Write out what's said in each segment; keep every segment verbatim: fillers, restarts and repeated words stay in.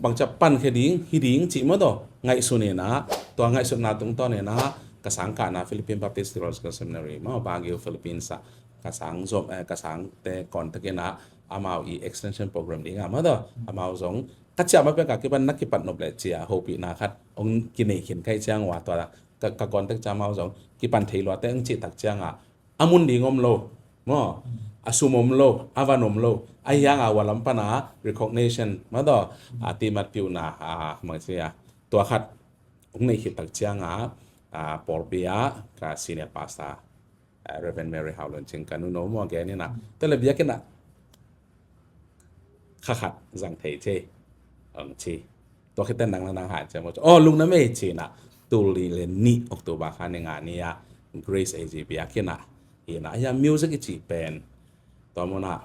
Bangcia pankhia ding hi ding cih maw taw ngaihsun inah, tua ngaihsutna tungtawn inah ka sangkahna Philippine Baptist Theological Seminary maw, Baguio, Philippines ah ka sang zom, eh, ka sangte contact inah amau i extension program dingah maw taw amau zong ka ciah ma pek a kipan na kipat nop leh cia hopihna khat ong kinei khin kai ciang ua tua ka, ka contact ciang amau zong kipan thei luate ong cih tak ciangah a mun ding om lo maw, a sum om lo, a van om lo, a hiang a ua lam pana recognition maw taw a timat piuhna a mangcia tua khat ong nei khit tak ciangah a pawlpi ah ka senior pastor, a Reverend Mary Hau Lun Cing ka nu no maw gen inah tele biakinn ah kha khat zang thei ci ong ci. Tua khit teh nang le nang han cia maw ci. Aw lungna mei ci inah tul nih le nih October kha ni nga ni ah Grace A G biakinn ah hi inah a hiang music i cih pen tua munah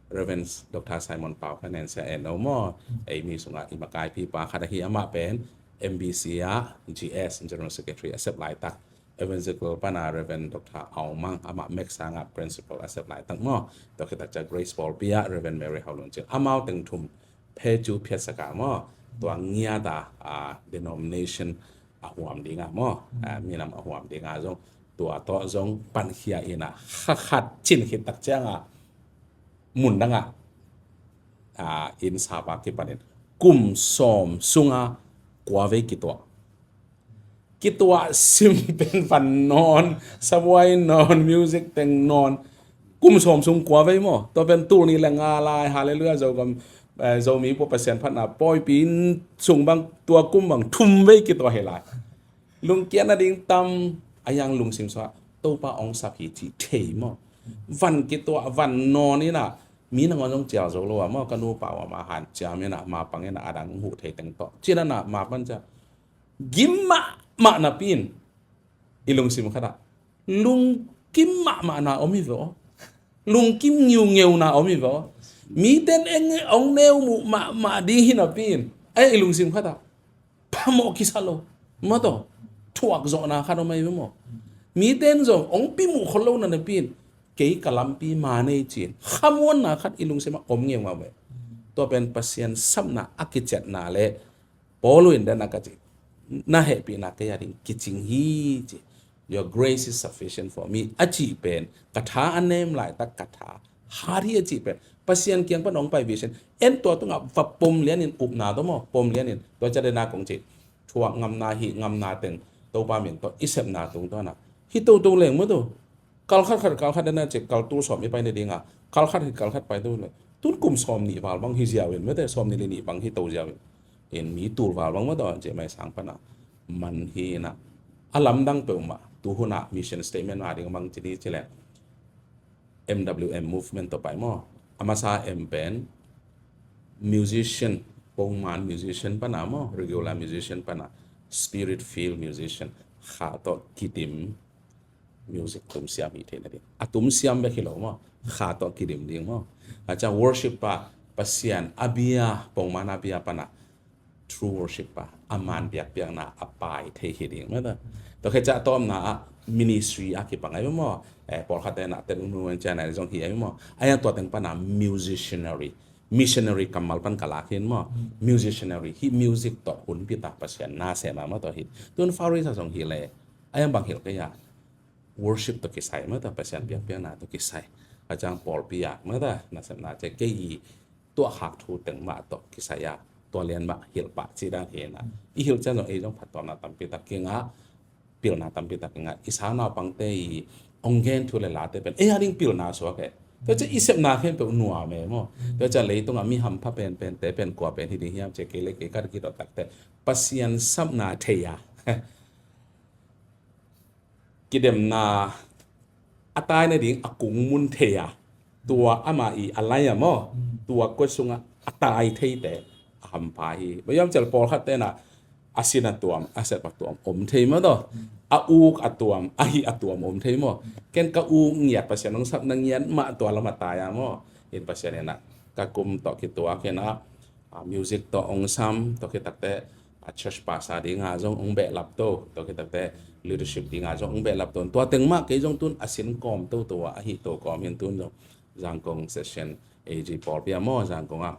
Reverend Doctor Simon Pau kha nen sia en no maw, ei mi sungah i makaipi pa khat ahi amah pen M B C ah G S General Secretary a sep laitak, Evangelical pana Reverend Doctor Aung Mang amah Mek sangah Principal a sep laitak maw, tua khit tak ciang Grace pawlpi ah Reverend Mary Hau Lun Cing amau teng thum phe cu phiatsak a maw, tua ngiat a, a denomination a huam dingah maw, a minam a huam dingah zong tua tawh zong pankhia inah kha khat cin khit tak ciangah mun dangah a inn sap a kipanin kum sawm sunga kua vei kituah. Kituah sim pen van nawn, sabuai nawn, music teng nawn, kum sawm sung kua vei maw? Tua pen tul nih le nga lai Hallelujah Zogam, eh, Zomi pua Pasian phatna pawipi inn sung bang tua kum bang thum vei kituah hi lai. Lungkiat nading tam a hiang lungsim sungah Topa ong sap hi cih thei maw? Van kituah van nawn inah mi nangawn zong cial zo lo a maw, ka nupa uh amah hanciam inah mapang inah a dang huh thei teng tawh cin anah mapan ciah gim mahmah napi in i lungsim khatah lungkim mahmahna om hi ve aw. Lungkim ngiungeuna om hi ve aw. Miten eng ong neu muh mahmah ding hi napi in a i lungsim khatah phamawh kisa lo maw taw, thuak zawhna khat om ahi ve maw? Miten zong ong pi muh khol lo na napi in kei ka lampi ma nei ci-in khamuanna khat i lungsim ah om ngeungau ve. Tua pen Pasian sapna a kiciatna le Paul in dan a ka ci na hehpihna kei a ding kicing hi ci. Your grace is sufficient for me a cih pen ka tha a nem laitak ka tha hat hi a cih pen Pasian kiang pan ong pai vision en tua tungah va pom lianin upna tawh maw, pom lianin tua ciat dena kong ci thuak ngamna hih ngamna teng Topa min tawh i sepna tungtawn ah hi toto leng maw taw. Kal khat khat kal khat dena ci kal tul sawm i pai nadinga kal khat hi kal khat pai to le tun kum sawm nih val bang hi ziau in mete sawm nih le nih bang hi to ziau in in mi tul val bang maw taw ci mai sang pana man hi na a lamdang peuhmah tu hunah mission statement mah ding bang ci di ci le M W M movement tawh pai maw? A masa M pen musician, pongman musician pana maw, regular musician pana, spirit filled musician, kha tawh kidim music tumsiam hi theihna ding. A tumsiam bek hi lo maw? Kha tawh kidim ding maw? A ciang worship pa Pasian a bia, pongman a bia pana true worship pa a man biakpiakna a pai thei hi ding mata. Tua khit ciah a tawpna ah ministry a kipang ahi maw? Eh, pawlkhat te na ten unu en cian ahi zong hi ahi maw? Ahi tua teng pana musicianary, missionary kammal pan ka lak hin maw? Musicianary hi music tawh hun pita Pasian na sema maw tua hi. Tun Pharisee zong hi le ahi bang hil kaya worship tawh kisai mata Pasian biakpiakna tawh kisai. A ciang pawlpi a mata nasepna ce kei i tuahkhak thu teng mah tawh kisai a tua lian mah hilh pah ci dan hi na. I hilh cian zong ei zong phattuamna tampi tak kingah, pilna tampi tak kingah. I sangnaupangte i ong gen thu le late pen ei a ding pilna suak e. Tua ciah i sepna khempeuh nuam e maw? Tua ciah leitungah mi hampha penpente pen kua pen hi ding hiam cia kei le kei ka kidot takte Pasian sapna thei a kidemna a tai nading a kung mun thei a, tua ama i a lai a maw? Tua kua sungah a tai theite a hampha hi. Bayam cel pawlkhat tena a sin a tuam, a sep a tuam om thei maw taw? A uk a tuam, a hih a tuam om thei maw? Ken ka uk ngiat Pasian hong sapna ngiat mah tua lam a tai a maw? In Pasian ina ka kum tawh kituak ina a music tawh ong sam tawh khit takte a church pastor dinga zong ong behlap to, tawh khit takte leadership dinga zong ong behlap to. Tua teng mah kei zong tun a sin kawm to to a, a hih to kawm hin tun zong Zangkong session A G pawlpi a maw, Zangkong a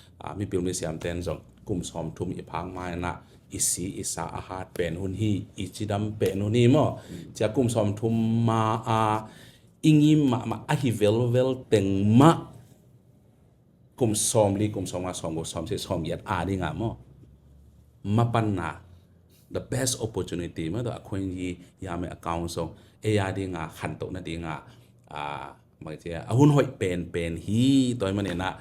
a, mipil misiam ten zong kum sawmthum i phak ma-in ah i si i sa a hat pen hun hi, i cidam pen hun hi maw. Cia kum sawmthum ma a i ngim mahmah a hi velvel teng mah kum sawmli, kum sawmnga, sawmguk, sawmsih, sawmgiat a ding a maw, mapanna, the best opportunity maw, tua a khuan yi ya me account song ei a ding a khantoh na ding a, a, bang cia a hun hoih penpen hi. Tua ahih manin ah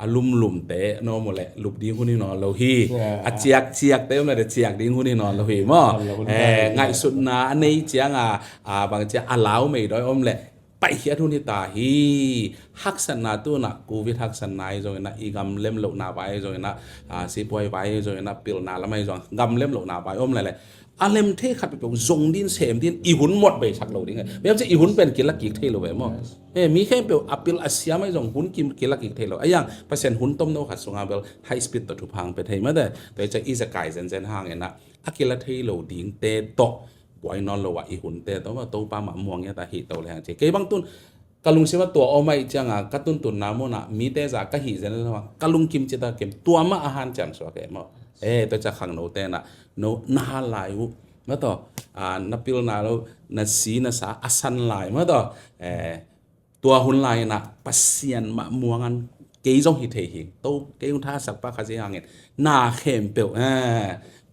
a lumlum te no mu le lup ding hun hi nawn lo hi. A ciakciak te om le ciak ding hun hi nawn lo hi maw. Ngaihsutna a nei ciang a, a, bang cia a lau mei dawi om le paihkhiat hun hi ta hi. Haksatna tu-in ah, covid haksatna hi zongin ah, i gam lem lohna vai hi zongin ah, a, sipuai vai hi zongin ah, pilna lam ahi zong gam lem lohna vai om le le, a lem thei khat peuhpeuh zong din, sem din, i hun mot bei sak lo ding. Bang hiam cih i hun pen kila kik thei lo ve maw. E, mi khempeuh a pil a siam ahi zong hun kim kila kik thei lo. A yang Pasian hun tomno khat sunga bel high speed tawh thupha hong pia thei mah de. Tua hi ciang i zakai zenzen hangin ah a kila thei lo ding te tawh buai nawn lo a, i hun te tawh maw, Topa mah muang ngiat a hi to le hang ci. Kei bang tun ka lungsim ah tua om ahih ciang a, ka tuntunna mun ah mite za ka hi zen lo a, ka lungkim cita kem, tua mah a hanciam suak e maw. E, tua ciang khangno te na, no, na hal lai uh maw, tua, a, na pilna lo, na si na sa a san lai maw, tua, e, tua hun lai-in ah Pasian mah muang in kei zong hi thei hi. To, kei hong thahatsak pa Kha Siangtho hangin na khempeuh, e,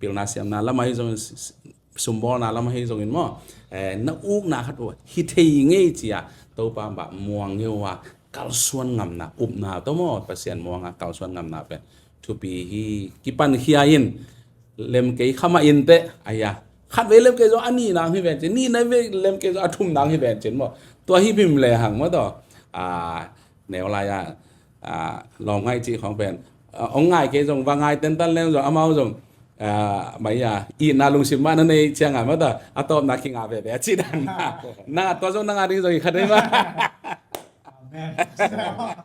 pilna siamna lam ahi zong, s-, s-, sumbawlna lam ahi zongin maw, e, na ukna khat uh hi thei ngei ci a, Topa mah muang ngei uh a, kalsuan ngamna, upna tawh maw, Pasian muang a kalsuan ngamna pen thupi hi. Kipankhia in, lem kei kha mah in teh, a ya, khatvei lem kei zong a nihna hong hi ven cin, nihna vei lem kei zong a thumna hong hi ven cin maw. Tua hi bim le hang maw, tua, a, neu lai a, a, lawm ngaih cih khawng pen, a, hong ngai kei zong, va ngai tentan leng zong, amau zong Ah, mai a, itna lungsim mah na nei ciangin mah ta, a tawpna kingah veve a ci dan. Na, tua zong nang a ding zong hi kha dei mah. Amen.